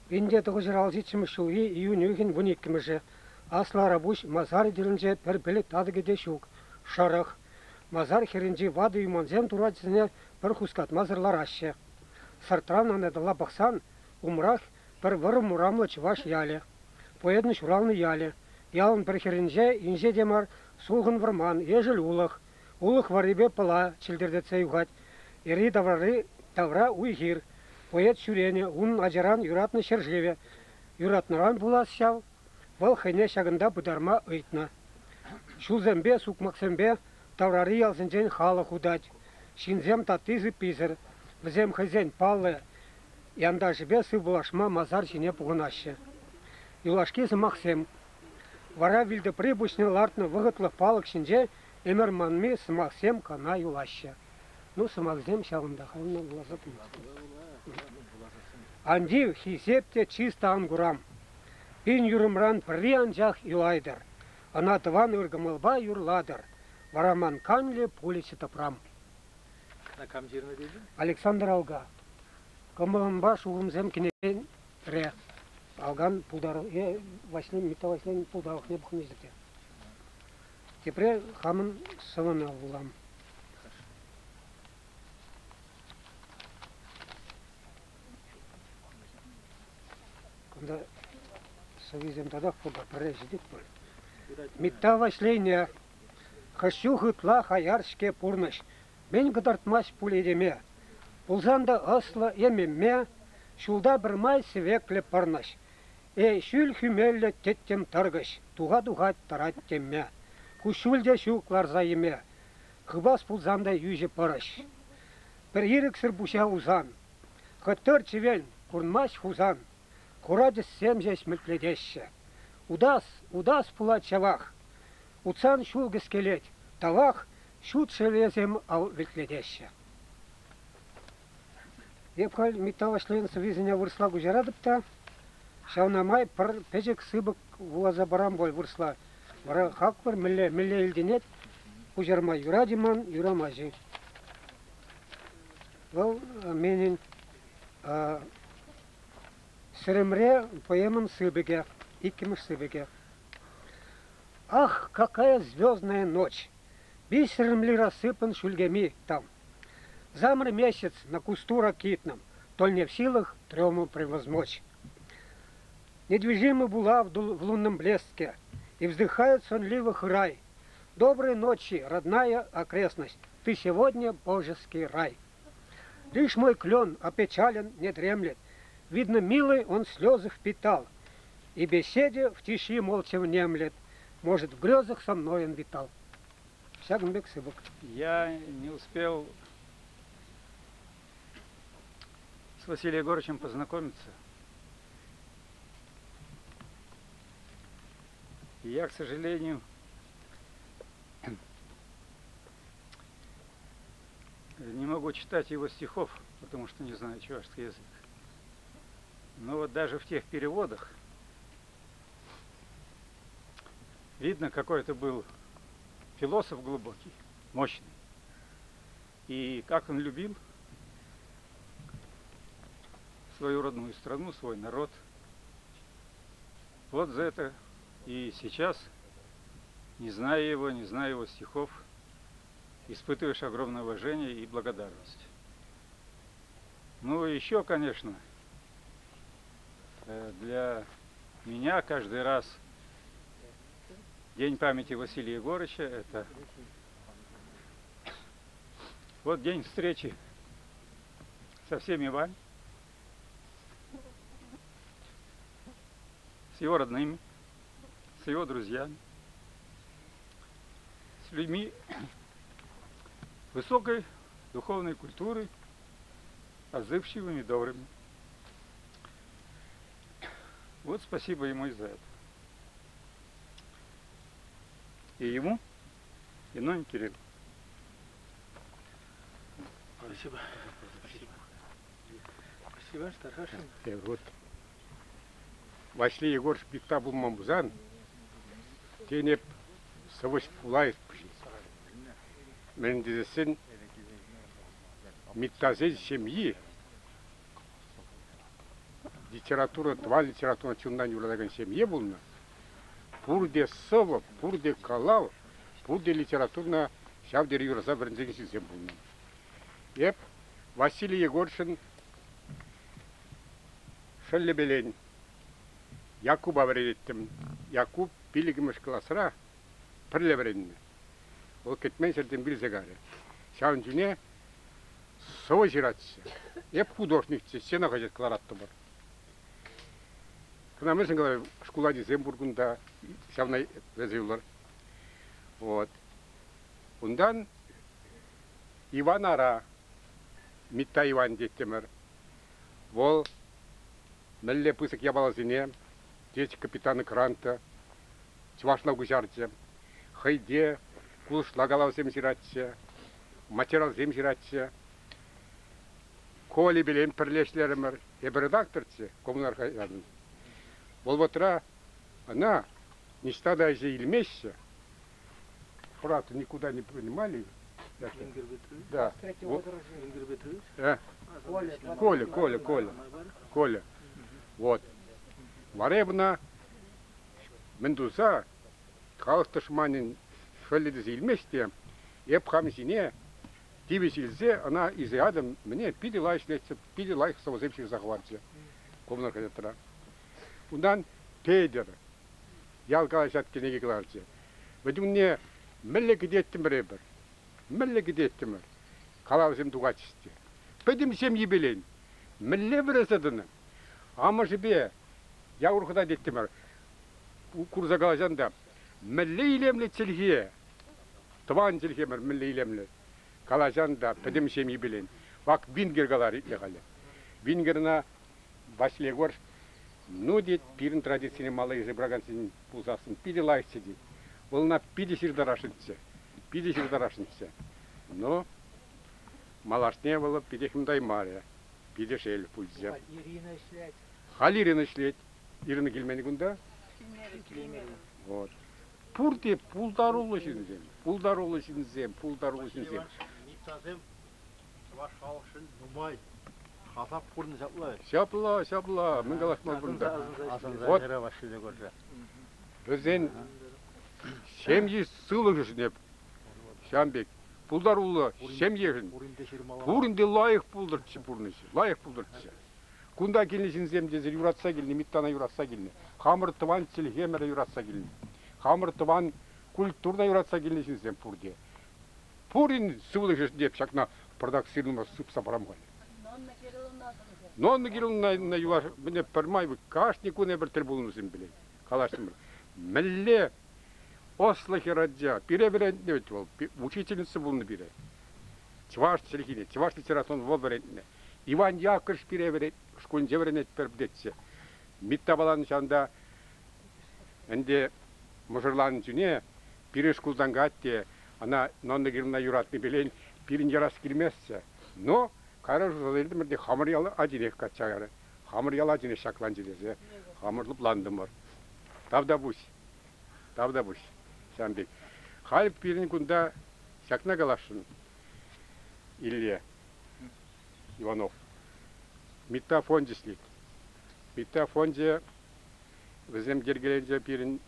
1967 ҫулхи июнь уйӑхӗн 12-мӗшӗ Аслӑ Арапуҫ масарӗ тӗлӗнче пӗр пӗлӗт татӑкӗ те ҫук. Шӑрӑх. Масар хӗрринчи ватӑ юмансем турачӗсене пӗр хускатмасӑр лараҫҫӗ. Сӑртран анаталла пӑхсан умрах пӗр вӑрӑм урамлӑ чӑваш ялӗ. Поэтӑн ҫуралнӑ ялӗ. Ялӑн пӗр хӗрринче инҫе те мар сулхӑн вӑрман, ешӗл улӑх. Улӑх варрипе пӑла чӗлтӗртетсе юхать. Йӗри-таврари тавра уй-хир. Поэт ҫӳренӗ, унӑн ачаран юратнӑ ҫӗршывӗ. Юратнӑран пулас ҫав, вӑл хӑйне ҫакӑнта пытарма ыйтнӑ. Ҫулсемпе, сукмаксемпе таврари ялсенчен халӑх утать. Ҫынсем татти-сыпписӗр. Вӗсем хӑйсен паллӑ янташӗпе сывпуллашма масар ҫине пухӑнаҫҫӗ. Юлашки сӑмахсем. Вара вилтӑпри пуҫне лартнӑ вӑхӑтлӑх палӑк ҫинче ӗмӗр манми сӑмахсем кӑна юлаҫҫӗ. Ну, сӑмахсем ҫавӑнтах ӑна вуласа тӑмастӑп. Ан тив, хисеп те чыс та ан курам. Пин юрӑмран пӗрри анчах юлайтӑр. Ӑна тӑван ыр кӑмӑлпа юрлатӑр. Вара ман канлӗ пулӗччӗ тӑпрам.
Кам ҫырнӑ тетӗн?
Александр Алга. Кӑмӑлӑмпа шухӑмсем кӗнекере Алган пултарулӑхне Ваҫлин Митта Ваҫлин пултарулӑхне пӑхнӑ ҫӗрте. Тепре хамӑн сӑвӑна вулам. Кунта сӑввисем татах пур та пӗрре ҫитет пуль. Митта Ваҫлейне хӑш чух ытла хаяр-ҫке пурнӑҫ. Мӗн кӑтартмасть пуль этеме. Пулсан та ӑслӑ е мемме, ҫулта пӗрмай сӗвеклӗ пӑрнӑҫ. Эй, ҫӳл хӳмеллӗ тӗттӗм тӑркӑч, туха-тухать тӑрать темме. Куҫҫуль те ҫук ларса йӗме, хыпас пулсан та йӳҫӗ пӑрӑҫ. Пӗр ирӗксӗр пуҫа усан, хӑть чӗвен, курӑнмасть Хусан, хура тӗссем ҫеҫ мӗлтлетеҫҫӗ. Утас, утас пулать ҫавах. Утсан ҫул кӗскелет, тавах, ҫут шевлесем ал вӗлтлетеҫҫӗ. Эп халь Митта Ваҫлейӗн сӑввисене вырӑсла куҫаратӑп та, ҫавна май пӗр пӗчӗк сыпӑк вуласа парам пуль вырӑсла. Вара хаклӑр, мӗнле, мӗнле илтӗнет, куҫарма юрать-и ман, юрамасть-и. Вӑл менӗн Сӗрӗмре поэмӑн сыпӑкӗ, иккӗмӗш сыпӑкӗ. Ах, какая звездная ночь! Бисером ли рассыпан шульгами там? Замр месяц на кусту ракитном, Толь не в силах трему превозмочь. Недвижимы була в лунном блеске, И вздыхает сонливых рай. Доброй ночи, родная окрестность, Ты сегодня божеский рай. Лишь мой клен опечален не дремлет, Видно, милый он слезы впитал, И беседе в тиши молча внемлет, Может, в грезах со мной он витал. Ҫакӑн пек сыпӑк.
Я не успел с Василием Егоровичем познакомиться. И я, к сожалению, не могу читать его стихов, потому что не знаю чувашский язык. Но вот даже в тех переводах видно, какой это был философ глубокий, мощный. И как он любил свою родную страну, свой народ. Вот за это и сейчас, не зная его, не зная его стихов, испытываешь огромное уважение и благодарность. Ну, еще, конечно, для меня каждый раз День памяти Василия Егорыча – это вот день встречи со всеми вами, с его родными, с его друзьями, с людьми высокой духовной культуры, отзывчивыми, добрыми. Вот спасибо ему и за это. И ему, и Ноне Кириллу.
Спасибо. Спасибо. Спасибо, Тархашин.
Вот. Ваҫли Егорович Митта пулман пулсан, тен эп сӑвӑҫ пулайӑп-ши? Мӗн тесессӗн Миттасен ҫемйи литература, тӑван литература чунтан юратакан ҫемье пулнӑ. Пурте сӑвӑ, пурте калав, пурте литературӑна ҫав тери юраса вӗренсе ҫынсем пулнӑ. Эп Василий Егоровичӑн шӑллӗпелен Якуба вӗренеттӗм. Якуб пиллӗкмӗш класра пӗрле вӗреннӗ. Вӑл кӗтмен ҫӗртен вилсе кайрӗ. Ҫавӑн чухне сӑвӑ ҫыратчӗ. Эп художникчӗ, стена хаҫат кӑлараттӑмӑр. Кӑна мӗншӗн каларӑм, шкул ачисем пур кунта, ҫавна вӗренсе юлӑр. Вот. Унтан Иван Ара, Митта Иван теттӗмӗр. Вӑл мӗнле пысӑк япаласене, тет капитана Кранта, чӑвашла куҫарчӗ. Хӑй те кулӑшла калавсем ҫыратчӗ, материалсем ҫыратчӗ. Колипелен пӗрле ӗҫлерӗмӗр. Эпӗ редакторччӗ Коммунар хаҫатӑн. Вӑл вӑхӑтра ӑна ниҫта та ӗҫе илмеҫҫӗ. Фрат никуда не принимали. Да. Коля, Коля, Коля, Коля. Вот. Вара ӑна мӗн туса халӑх тӑшманӗн шӑллӗ тесе илмест те, эп хам ҫине тивӗҫ илсе ӑна илсе ятӑм, мӗне питӗ лайӑх ӗҫлетчӗ, питӗ лайӑх сӑвӑсем ҫырса хӑварчӗ Коммунар хаҫатра. Унтан Петӗр ял калаҫать кӗнеке кӑларчӗ. Вӗт унне мӗнле кӗтеттӗмӗр эпир, мӗнле кӗтеттӗмӗр, калавсем тухатчӗҫ те. Пӗтӗм ҫемйипелен мӗнле вӗресе тӑнӑ. Амӑшӗпе Якур хӑта теттӗмӗр. Курса калаҫан та мӗнле илемлӗ чӗлхе, тӑван чӗлхемӗр мӗнле илемлӗ. Калаҫан та пӗтӗм ҫемйипелен. Вак Вингер каларӗ итле халӗ. Вингерна Василий Егорович, ну, тет, пирӗн традицине мала илсе пыракансен пулсассӑн питӗ лайӑхчӗ, тет. Вӑл ӑна питӗ ҫыртарасшӑнччӗ, питӗ ҫыртарасшӑнччӗ. Но малашне вӑл питех ӑнтаймарӗ. Питӗ шел пулчӗ.
Ирина ӗҫлет.
Халь Ирина ӗҫлет. Ирина килмен кунта. Вот. Пурте пултаруллӑ ҫынсем, пултаруллӑ ҫынсем, пултаруллӑ ҫынсем.
Ниццасем чӑваш халӑхшӑн нумай хасап курнӑ ҫапла.
Ҫапла, ҫапла. Мӗн калаҫма кунта?
Асӑнса хӗре Ваҫҫиле курчӗ.
Вӗсен ҫемйи сывлӑхӗшӗн ҫавӑн пек пултаруллӑ ҫемьешӗн пурин те лайӑх пултӑрччӗ пурнӑҫ, лайӑх пултӑрччӗ. Кунта килнӗ ҫынсем тесе юратса килнӗ, Миттана юратса килнӗ. Хамӑр тӑван чӗлхемӗре юратса килнӗ. Хамӑр тӑван культурӑна юратса килнӗ ҫынсем пурте. Пурин сывлӑхӗшӗн те ҫакна пӑртак сырӑнма сыпса парам халь. Нонна Кирилловна юлаш мӗне пӗрмай кашни кун эпир тӗл пулнӑсем пӗлет, калаҫтӑмӑр. Мӗнле ӑслӑ хӗрача, пире вӗрентнӗ вӗт вӑл, учительница пулнӑ пире. Чӑваш чӗлхине, чӑваш литературине вӑл вӗрентнӗ. Иван Яковлевич пире вӗрент, шкулӗнче вӗренетпӗр тетчӗ. Митта Палан ҫавӑнта ӗнтӗ мӑшӑрланнӑ чухне пире шкултан кать те ӑна Нонна Кирилловна юратнипелен пирӗн ярас килместчӗ. Но кайран шутласа илтӗмӗр те хамӑр ял ачинех качча кайрӗ. Хамӑр ял ачине ҫакланчӗ тесе хамӑр лӑплантӑмӑр. Тавтапуҫ. Тавтапуҫ. Ҫавӑн пек. Халь пирӗн кунта ҫакна каласшӑн, Илле Иванов. Митта фончӗ ӗҫлет. Митта фончӗ вӗсем йӗркеленчӗ пирӗн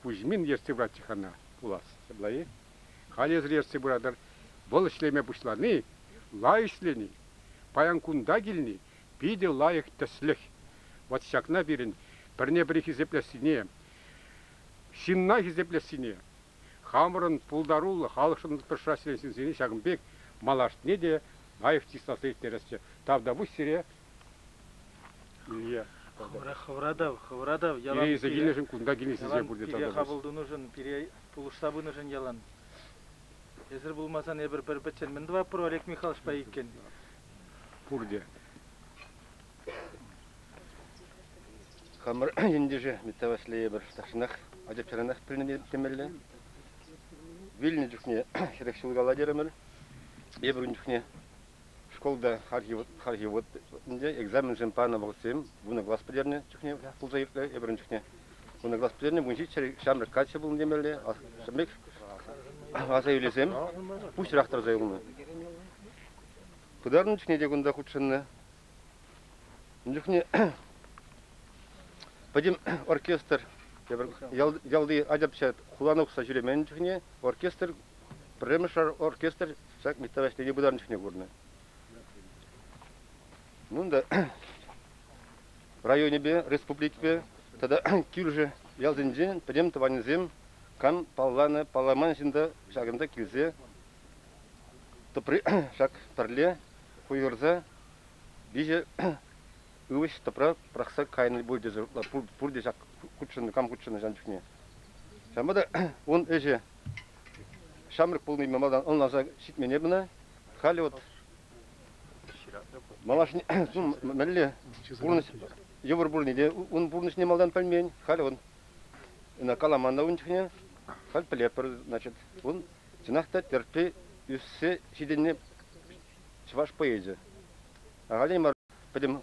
Кузьмин ертсе пыратчӗ хана пулас. Ҫапла-и? Халь эсир ертсе пыратӑр. Вӑл ӗҫлеме пуҫлани, лайӑх ӗҫлени, паян кунта килни питӗ лайӑх тӗслӗх. Вот ҫакна пирӗн пӗрне-пӗри хисеплессине, ҫынна хисеплессине, хамӑрӑн пултаруллӑ халӑхшӑн тӑрӑшса ӗҫлекен ҫынсене ҫакӑн пек малашне те лайӑх чысласа ирттересчӗ. Тавтапуҫ сире, Илья.
Хӑвра та, хӑвра та ялан
Пире илсе килнӗшӗн, кунта килнисенчен пурте
пире хапӑл тунӑшӑн, пире пулӑшса пынӑшӑн ялан. Эсир пулмасан эпир пӗр пӗччен мӗн тӑватпӑр Олег Михайловичпа иккӗн?
Пурте.
Хамӑр ентеше Митта Ваҫлейӗпӗр тахҫанах ачапчаранах пӗлнӗ темелле. Вилнӗ чухне хӗрӗх ҫул калла терӗмӗр. Эпир ун чухне шкулта хальхи вӑхӑт ӗнтӗ экзаменсем панӑ вӑхӑтсем вунӑ класс пӗтернӗ чухне пулса иртрӗ. Эпир ун чухне вунӑ класс пӗтернӗ, вунҫиччӗ ҫамрӑк каччӑ пулнӑ темелле. Ҫамрӑк аса илӳсем пуҫрах тӑрса юлнӑ. Пытарнӑ чухне те кунта хутшӑннӑ. Ун чухне пӗтӗм оркестр ялти ача-пӑча хулана тухса ҫӳремен чухне оркестр пӗрремӗш оркестр ҫак Митта Ваҫлейне пытарнӑ чухне курнӑ. Ну да районӗпе, республикипе тата кӳршӗ ялсенчен пӗтӗм тӑванӗсем кам палланӑ, палламан ҫын та ҫакӑнта килсе тӑпри ҫак пӗрле хуйӑрса виҫӗ ывӑҫ тӑпра пӑрахса кайнӑ пуль тесе пурте ҫак хутшӑннӑ, кам хутшӑннӑ ҫавӑн чухне. Ҫавӑнпа та ун ӗҫӗ ҫамрӑк пулнине малтан ӑнланса ҫитмен эпӗ ӑна. Халӗ вот малашне мӗнле пурнӑҫ йывӑр пулни те ун пурнӑҫне малтан пӗлмен. Халӗ он ӑна каламан та ун чухне. Халь пӗлетпӗр, значит, ун чӑнах та тӗртпе ӳссе ҫитӗннӗ чӑваш поэчӗ. Ахальтен мар пӗтӗм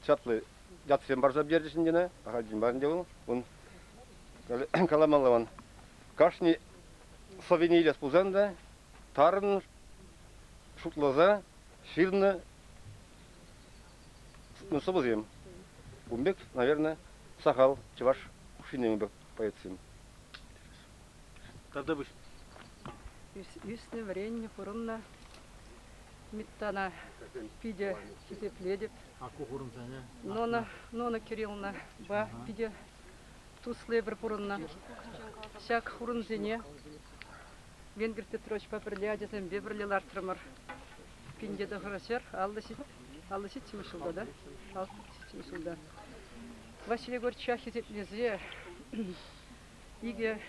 чаплӑ ятсем парса пӗтерчӗҫ ӗнтӗ ӑна. Ахальтен мар ӗнтӗ вӑл. Ун каламалла ман. Кашни сӑввине илес пулсан та тарӑн шутласа ҫырнӑ сӑвӑсем. Ун пек, наверное, сахал чӑваш хушшине ун пек поэтсем.
Тавтапуҫ.
Ӳснӗ, вӗреннӗ, пурӑннӑ. Миттана питӗ хисеплетӗп.
Аку хурӑнсене.
Нона, Нона Кирилловнапа питӗ туслӑ эпир пурӑннӑ. Ҫак хурӑнсене Венгр Петровичпа пӗрле ачасемпе пӗрле лартрӑмӑр. Пинте тӑхӑрҫӗр аллӑ ҫиччӗмӗш ҫулта та? Аллӑ ҫиччӗмӗш ҫулта. Василий Егоровича хисеплесе икӗ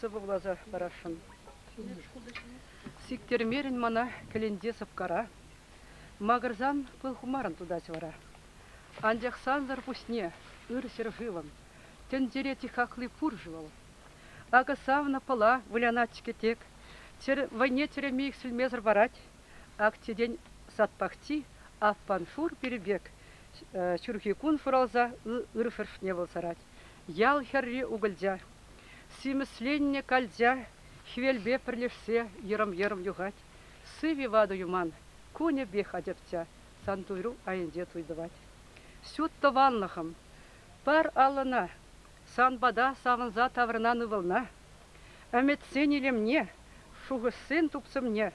сӑвӑ вуласа парасшӑн. Сиктермерӗн мана кӗленче сӑпкара, Макӑрсан пыл хумарӑн тутать вара. Анчах сансӑр пуҫне, ыр ҫӗршывӑм, Тӗнчере чи хакли пур-ши вӑл? Акӑ савнӑ пӑла вылянать-ҫке тек, Вӑйне чӗреме иксӗлмесӗр парать. Ак тетен сад пахчи аппан шур пир пек ҫурхи кун шуралса ыр шӑршне вӑл сарать. Ял хӗрри укӑлча, симӗсленнӗ калча хӗвелпе пӗрлешсе йӑрӑм-йӑрӑм юхать. Сывӗ ватӑ юман, кунӗпех ачапча сан туйру айӗнче туй тӑвать. Ҫут тӑванлӑхӑм, пар аллӑна, сан пата савӑнса таврӑнан ывӑлна. Ӗмӗтсен илемне, шухӑшсен тупсӑмне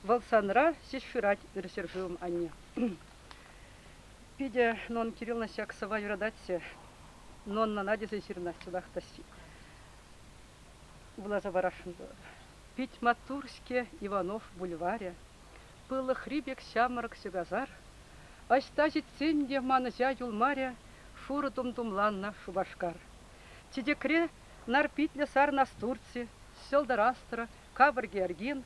вӑл санра ҫеҫ шырать ыр ҫӗршывӑм анне. Питӗ Нонна Кирилловна ҫак сӑвва юрататчӗ. Ноннана тесе ҫырнӑ чӑнах та вуласа парасшӑн. Пит маттур-ҫке Иванов бульварӗ, пылӑхри пек ҫамрӑк ҫӑкасар. Ӑҫта ҫитсен те манӑҫа юлмарӗ шурӑ тум тумланнӑ Шупашкар. Чечекре нарпитлӗ сар настурци, ҫӑлтӑр астра, капӑр георгин.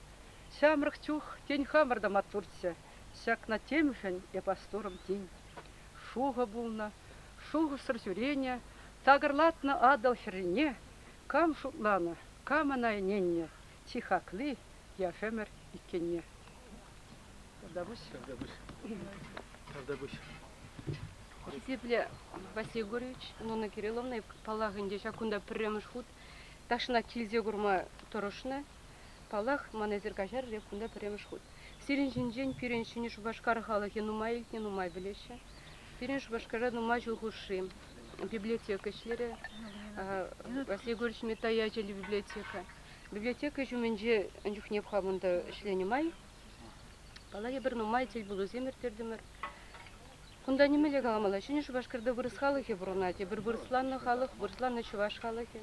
Ҫамрӑк чух, тен, хамӑр та маттурччӗ, ҫакна темшӗн эп астурӑм тин. Шухӑ пулнӑ, шухӑшсӑр ҫӳренӗ, такӑрлатнӑ Атӑл хӗррине кам шутланӑ, кам ӑна ӗненнӗ, чи хакли яш ӗмӗр иккенне. Тавтапуҫ.
Тавтапуҫ. Тавтапуҫ.
Хисеплӗ Василий Егорович, Нонна Кирилловна, паллах ӗнтӗ, ҫак кунта пӗрремӗш хут тахҫанах килсе курма тӑрӑшнӑ. Паллах, ман эсир каҫарӑр, эп кунта пӗрремӗш хут. Сирӗн ҫинчен пирӗн Ҫӗнӗ Шупашкар халӑхӗ нумай илтнӗ, нумай пӗлеҫҫӗ. Пирӗн Шупашкарта нумай ҫул хушши библиотека ӗҫлерӗ. Василий Егорович Митта ячӗллӗ библиотека. Библиотека ҫумӗнче ун чухне хамӑн та ӗҫленӗ май, паллах, эпир нумай тӗлпулусем ирттертӗмӗр. Кунта нимӗнле каламалла, Ҫӗнӗ Шупашкарта вырӑс халӑхӗ пурӑнать. Эпир вырӑсланнӑ халӑх, вырӑсланнӑ чӑваш халӑхӗ.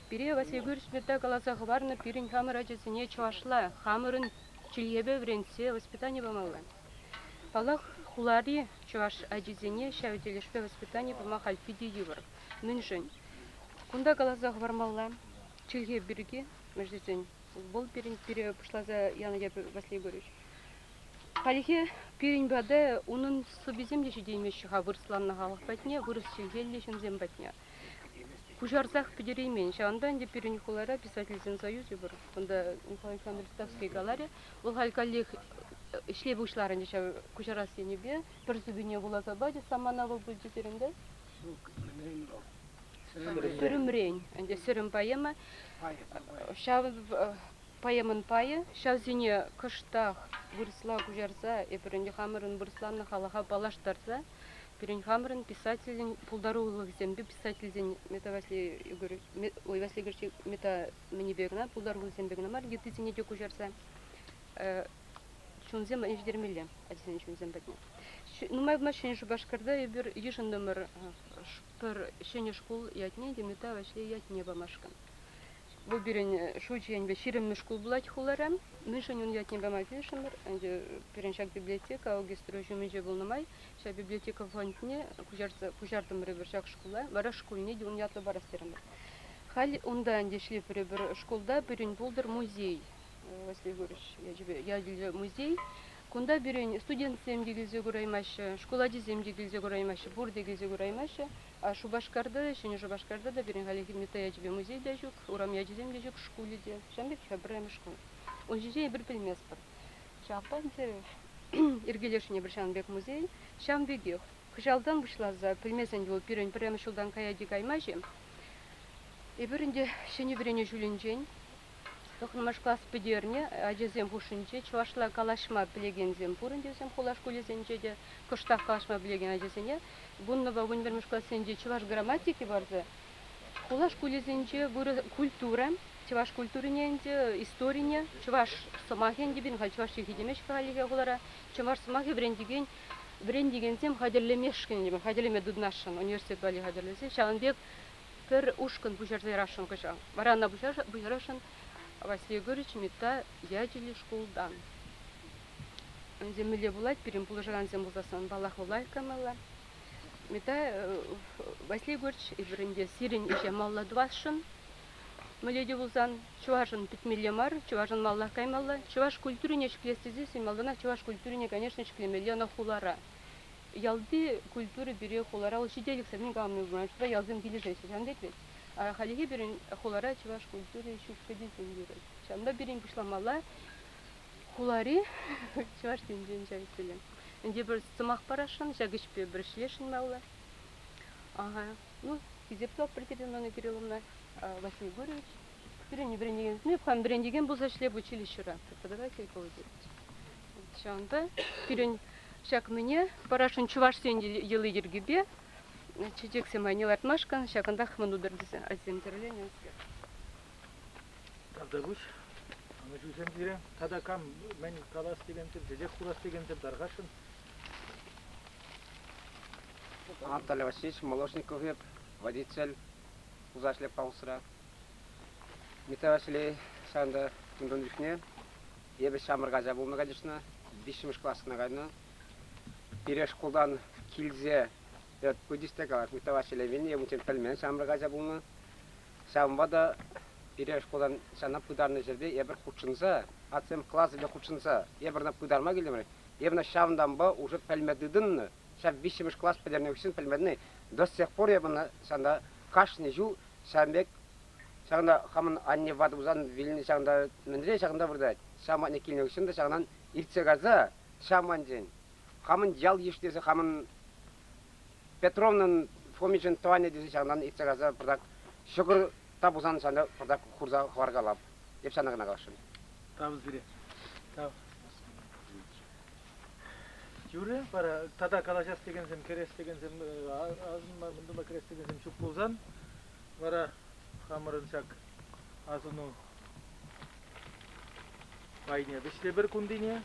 Пире Василий Егорович Митта каласа хӑварнӑ пирӗн хамӑр ачасене чӑвашла, хамӑрӑн чӗлхепе вӗрентсе воспитани памалла. Паллах, хулари чӑваш ачисене ҫав тӗлӗшпе воспитани пама халь питӗ йывӑр. Мӗншӗн? Кунта каласа хӑвармалла чӗлхе пирки, мӗншӗн тесен вӑл пирӗн пире пуҫласа янӑ эпӗ Василий Егорович. Хальхи пирӗн пата унӑн сӑввисем те ҫитеймеҫҫӗ-ха вырӑсланнӑ халӑх патне, вырӑс чӗлхеллӗ ҫынсем патне. Куҫарсах пӗтереймен. Ҫавӑнпа ӗнтӗ пирӗн хулара писательсен союзӗ пур. Кунта Николай Александрович Ставский каларӗ. Вӑл халь каллех ӗҫле пуҫларӗ ӗнтӗ ҫав куҫарас енӗпе. Пӗр сӑввине вуласа пачӗ, самана вӑл пулчӗ терӗн те. Сӗрӗмрен. Ӗнтӗ сӗрӗм поэма. Ҫав поэмӑн пайӗ. Ҫавсене кӑштах вырӑсла куҫарса эпир ӗнтӗ хамӑрӑн вырӑсланнӑ халӑха паллаштарса пирӗн хамӑрӑн писателӗн пултарулӑхӗсемпе писательсен Мета Василий Егорович, ой, Василий Егорович Мета мӗнӗпе кӑна, пултарулӑхӗсемпе кӑна мар, йыттисене те куҫарса чунсем ӗҫтермелле ачасен чунсем патне. Нумай пулмасть Ҫӗнӗ Шупашкарта эпир йышӑнтӑмӑр пӗр ҫӗнӗ шкул ятне те Мета Ваҫлей ятне памашкӑн. Вӑл пирӗн шучӗ енпе ҫирӗммӗш шкул пулать хулара. Мӗншӗн ун ятне пама килӗшрӗмӗр? Ӗнтӗ пирӗн ҫак библиотека Аугистрой ҫумӗнче пулнӑ май ҫак библиотека фондне куҫарса куҫартӑмӑр эпир ҫак шкула. Вара шкулне те ун ятлӑ парас терӗмӗр. Халь унта ӗнтӗ ӗҫлетпӗр эпир шкулта пирӗн пултӑр музей. Василий Егорович ячӗпе ячӗллӗ музей. Кунта пирӗн студентсем те килсе кураймаҫҫӗ, шкул ачисем те килсе кураймаҫҫӗ, пурте килсе кураймаҫҫӗ. А Шупашкарта, Ҫӗнӗ Шупашкарта та пирӗн хальхи Митта ячӗпе музей те ҫук, урам ячӗсем те ҫук, шкулӗ те. Ҫавӑн пек пӗрремӗш шкул. Ун ҫинчен эпир пӗлместпӗр. Ҫавӑнпа ӗнтӗ йӗркелесшӗн эпир ҫавӑн пек музей. Ҫавӑн пекех кӑҫалтан пуҫласа, пӗлмесен вӑл пирӗн пӗрремӗш ҫултан каять-и каймасть-и, эпир ӗнтӗ ҫӗнӗ вӗренӳ ҫулӗнчен Тӑххӑрмӗш класс пӗтернӗ ачасем хушшинче чӑвашла калаҫма пӗлекенсем пур ӗнтӗ вӗсем хула шкулӗсенче те кӑштах калаҫма пӗлекен ачасене вуннӑпа вунпӗрмӗш классенче чӑваш грамматики парса хула шкулӗсенче вырӑс культура, чӑваш культурине ӗнтӗ, историне, чӑваш сӑмахӗ ӗнтӗ пирӗн халь чӑваш чӗлхи темеҫҫӗ хальлӗхе хулара, чӑваш сӑмахӗ вӗрентекен вӗрентекенсем хатӗрлемешкӗн хатӗрлеме тытӑнасшӑн университет валли хатӗрлесе ҫавӑн пек пӗр ушкӑн пуҫарса ярасшӑн кӑҫал. Вара ӑна пуҫарасшӑн Василий Егорович Митта ячӗллӗ шкултан. Ӗнтӗ мӗнле пулать, пирӗн пулӑшакансем пулсассӑн, паллах, вӑл лайӑх каймалла. Митта Василий Егорович, эпир ӗнтӗ сирӗн ӗҫе малалла тӑвасшӑн. Мӗнле те пулсан, чӑвашӑн пӗтмелле мар, чӑвашӑн малаллах каймалла. Чӑваш культурине ҫӗклес тесессӗн малтанах чӑваш культурине, конечно, ҫӗклемелле ӑна хулара. Ялти культура пире хулара вӑл ҫителӗксӗр мӗн калама пулать, ялсем килӗшеҫҫӗ ҫавӑн пек вӗт. Хальлӗхе пирӗн хулара чӑваш культури ҫуккӑ тесен юрать. Ҫавӑнпа пирӗн пуҫламалла. Хулари чӑваш тӗнчин ҫав Ӗнтӗ пӗр сӑмах парасшӑн, ҫак ӗҫпе пӗр ӗҫлесшӗн малла. Ага. Ну, хисеп тӑватпӑр тепӗр Нонна Кирилловна, Василий Гурьевич. Пирӗн вӗрентекен, ну, хам вӗрентекен пулса ӗҫлеп училищӗра, преподаватель пулать. Ҫавӑнпа пирӗн ҫак мӗне парасшӑн чӑвашсен йӑли-йӗркипе чечексем айне лартмашкӑн ҫакӑнтах мӑн тутӑр тесе ачасем тӗрленӗскер.
Тавтапуҫ. Ӑнӑҫусем сире. Тата кам мӗн калас текенсем, чечек хурас текенсем тархасшӑн.
Анатолий Васильевич Молочников эп, водитель, пулса ӗҫлеп колхозра. Митта Василий ҫавӑнта кунтан чухне эпӗ ҫамрӑк ача пулнӑ, конечно, виҫҫӗмӗш класс кӑна кайнӑ. Пире шкултан килсе пычӗҫ те калать, Митта Василий вилнӗ, эпӗ унччен пӗлмен ҫамрӑк ача пулнӑ. Ҫавӑнпа та пире шкултан ҫавна пытарнӑ ҫӗрте эпир хутшӑнса, атьсем класӗпе хутшӑнса, эпир ӑна пытарма килтӗмӗр. Эпӗ ӑна ҫавӑнтанпа уже пӗлме тытӑннӑ. Ҫав виҫҫӗмӗш класс пӗтернӗ хыҫҫӑн пӗлменни. До сих пор эпӗ ӑна ҫавӑнта кашни ҫул ҫавӑн пек ҫакӑнта хамӑн анне ватӑ пулсан вилнӗ ҫакӑнта мӗнре ҫакӑнта выртать. Ҫав патне килнӗ хыҫҫӑн та ҫакӑнтан иртсе кайса ҫав манчен хамӑн ял-йыш тесе хамӑн Петровнӑн Фомичӑн тӑванӗ тесе ҫакӑнтан иртсе кайса пӑртак ҫӑкӑр та пулсан ҫавна пӑртак хурса хӑваркалап. Эп ҫавна кӑна каласшӑн.
Тав сире. Тав. Юрӗ, вара тата калаҫас текенсем, кӗрес текенсем, асӑнма, мӗн тума кӗрес текенсем ҫук пулсан, вара хамӑрӑн ҫак асӑну пайне вӗҫлепӗр кунтине.